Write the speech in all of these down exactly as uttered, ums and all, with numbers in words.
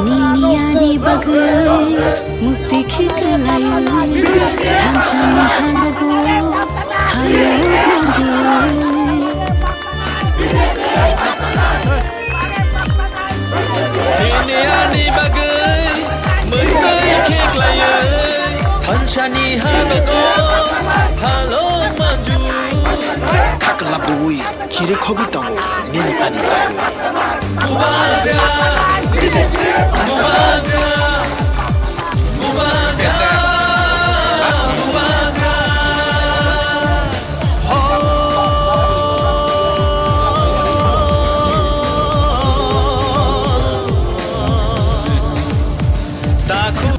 Nini ani bagwi mukti khiklai, thansani halogo, halo manjui. Nini ani bagwi mukti khiklai, thansani halogo, halo manjui. Khaklap bui. Chiri khogwi tongo nini ani bagwi. Bubagra, bubagra, bubagra, bubagra. Ho. Takhu.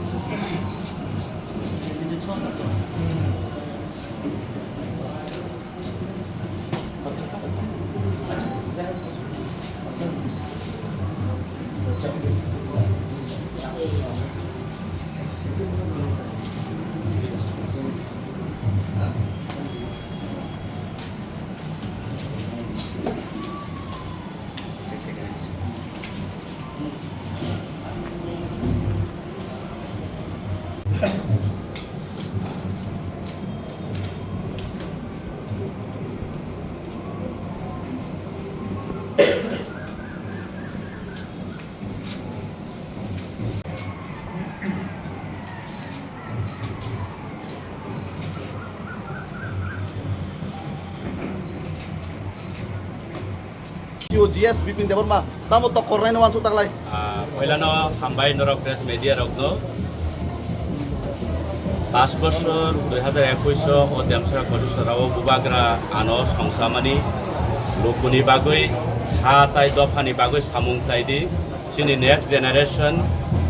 G S Bipin Debbarma, tamo tok kornai no wansuk taklai. Ah, poilano hambai norok press media rokno. Pas bosor dui hazar ekush o Demsora Kochusora o bubagra ano songsamani lukuni bagwi ha tai dophani bagwi samung khlai di. Chini next generation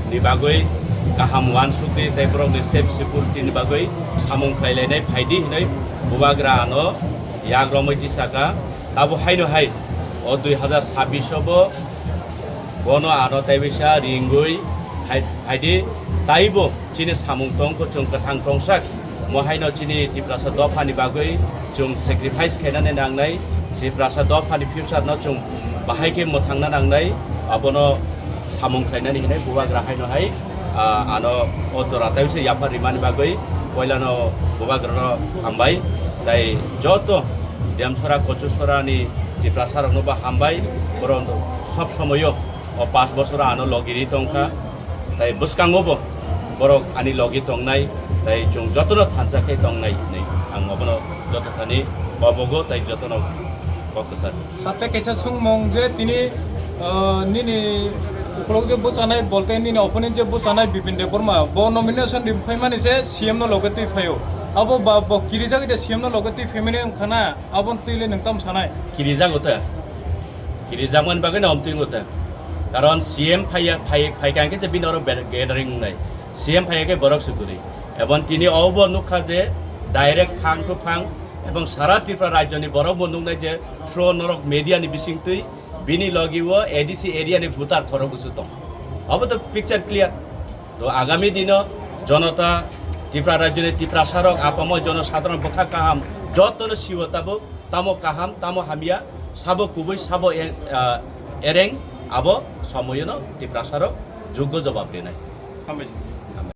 ni bagwi kaham wansukdi tei borokni safe security ni bagwi samung khlailainai phaidi hinwi bubagra ano yak romwi tisaka. Tabo haino hai o dui hazar sabbish o bo bono ano taibaisa ringwi hai, haidi taibo chini samung tongkho chwng kwthang tongsak. Mo haino chini Tiprasa dophani bagwi chwng sacrifice khainani nangnai, Tiprasa dophani future no chwng bahai khe mwthangna nangnai, abono samung khlainani hinwi bubagra haino hai, ah, ano o jora tei se yaphar rimani bagwi poilano bubagrano hambai, tei joto Demsora Kochusora ni Tiprasa rokno bo hambai, borok sob somoyo o pas bosoro ano logi ri tongkha. Tai bwskango bo borok ani logi tongnai, tai chwng jotono thansa khe tongnai hinwi ang obono joto thani kobogo tai jotono kok kwchar. Sate kaisa sungmung je tini, ah, nini ukulok je bwchanai bolte nini opponent je bwchanai Bipin Debbarma bo nomination ri phaimani se C M no loge twi phaio. Abo ba bo kirijak je C M no loge twi phaimani wngkha na, aboni twi le nwng tamo sanai? Kirijago ta. Kirijakmani bagwi no omtwi wngo ta. Karon C M phaiya, phai, phaikha hwnkhe se bini oro ber-, gathering wngnai. C M phaiya khe borok se kwrwi. Ebong tini obo nukha je direct phang to phang ebong sara Tripura rajyoni borok bo nuknai je through norok media ni bisingtwi bini logi o A D C area ni voter khorok bwswk tong. Obo to picture clear. To agami dino jonota Tripura rajyoni Tiprasa rok apamo jono sadharon bwkha kaham jotono siwo tabuk. Tamo kaham, tamo hamya, Sabo kubui, sabo e-, ah, ereng, abo somoyono Tiprasarok joggo jobab rinai. Hambai.